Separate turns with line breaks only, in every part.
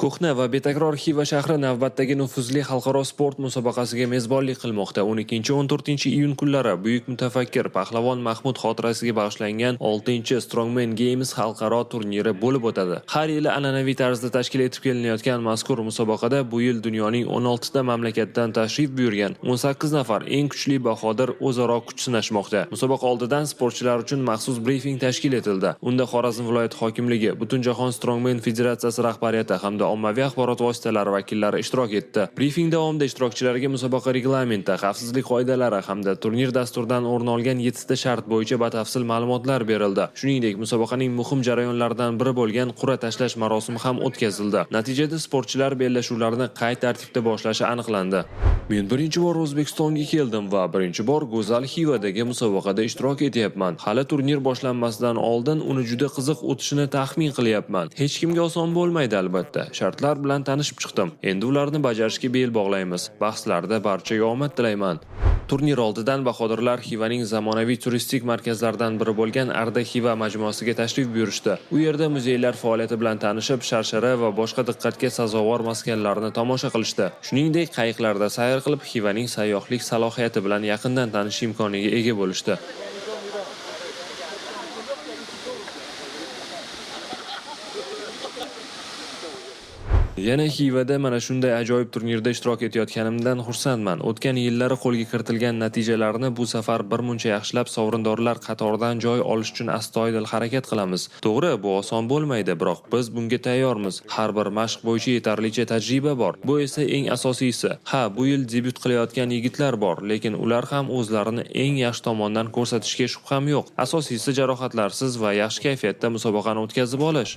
Ko'hna va betakror Xiva shahri navbatdagi nufuzli xalqaro sport musobaqasiga mezbonlik qilmoqda. 12-14-iyun kunlari buyuk mutafakkir Pahlavon Mahmud xotirasiga bag'ishlangan 6-Strongman Games xalqaro turniri bo'lib o'tadi. Har yili an'anaviy tarzda tashkil etib kelinayotgan mazkur musobaqada bu yil dunyoning 16 ta mamlakatdan tashrif buyurgan 18 nafar eng kuchli bahodir o'zaro kuch sinashmoqda. Musobaqa oldidan sportchilar uchun maxsus brifing tashkil etildi. Unda Xorazm viloyati hokimligi, Butunjahon Strongman Federatsiyasi rahbariyati hamda ommaviy axborot vositalari vakillari ishtirok etdi. Brifing davomida ishtirokchilarga musobaqa reglamenti, xavfsizlik qoidalari hamda turnir dasturidan o'rin olgan 7 ta shart bo'yicha batafsil ma'lumotlar berildi. Shuningdek, musobaqaning muhim jarayonlaridan biri bo'lgan qur'a tashlash marosimi ham o'tkazildi. Natijada sportchilar bellashuvlarni qay tartibda boshlashi aniqlandi. Men birinchi bor O'zbekistonga keldim va birinchi bor go'zal Xivadagi musobaqada ishtirok etyapman. Hali turnir boshlanmasidan oldin uni juda qiziq o'tishini taxmin qilyapman. Hech kimga oson bo'lmaydi albatta. Shartlar bilan tanishib chiqdim. Endi ularni bajarishga bel bog'laymiz. Bahslarda barchaga omad tilayman. Turnir oldidan bahodirlar Xivaning zamonaviy turistik markazlaridan biri bo'lgan Arda Xiva majmuasiga tashrif buyurishdi. U yerda muzeylar faoliyati bilan tanishib, sharshara va boshqa diqqatga sazovor maskanlarni tomosha qilishdi. Shuningdek, qayiqlarda sayr qilib, Xivaning sayyohlik salohiyati bilan yaqindan tanishish imkoniga ega bo'lishdi. Yana Xivada mana shunday ajoyib turnirda ishtirok etayotganimdan xursandman. O'tgan yillari qo'lga kiritilgan natijalarni bu safar birmuncha yaxshilab, sovrindorlar qatoridan joy olish uchun astoydil harakat qilamiz. To'g'ri, bu oson bo'lmaydi, biroq biz bunga tayyormiz. Har bir mashq bo'yicha yetarlicha tajriba bor. Bu esa eng asosiysi. Ha, bu yil debyut qilayotgan yigitlar bor, lekin ular ham o'zlarini eng yaxshi tomondan ko'rsatishiga shubham yo'q. Asosiysi jarohatlarsiz va yaxshi kayfiyatda musobaqani o'tkazib olish.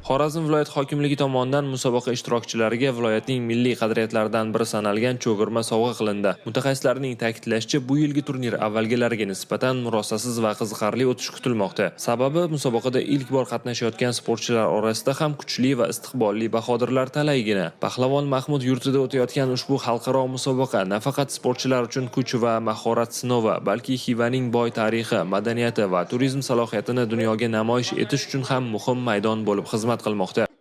Xorazm viloyat hokimligi tomonidan musobaqa ishtirokchilariga viloyatning milliy qadriyatlaridan biri sanalgan cho'girma sovg'a qilindi. Mutaxassislarning ta'kidlashicha, bu yilgi turnir avvalgilariga nisbatan murosasiz va qiziqarli o'tishi kutilmoqda. Sababi musobaqada ilk bor qatnashayotgan sportchilar orasida ham kuchli va istiqbolli bahodirlar talaygina. Pahlavon Mahmud yurtida o'tayotgan ushbu xalqaro musobaqa nafaqat sportchilar uchun kuch va mahorat sinovi, balki Xivaning boy tarixi, madaniyati va turizm salohiyatini dunyoga namoyish etish uchun ham muhim maydon bo'lib xizmat qilmoqda.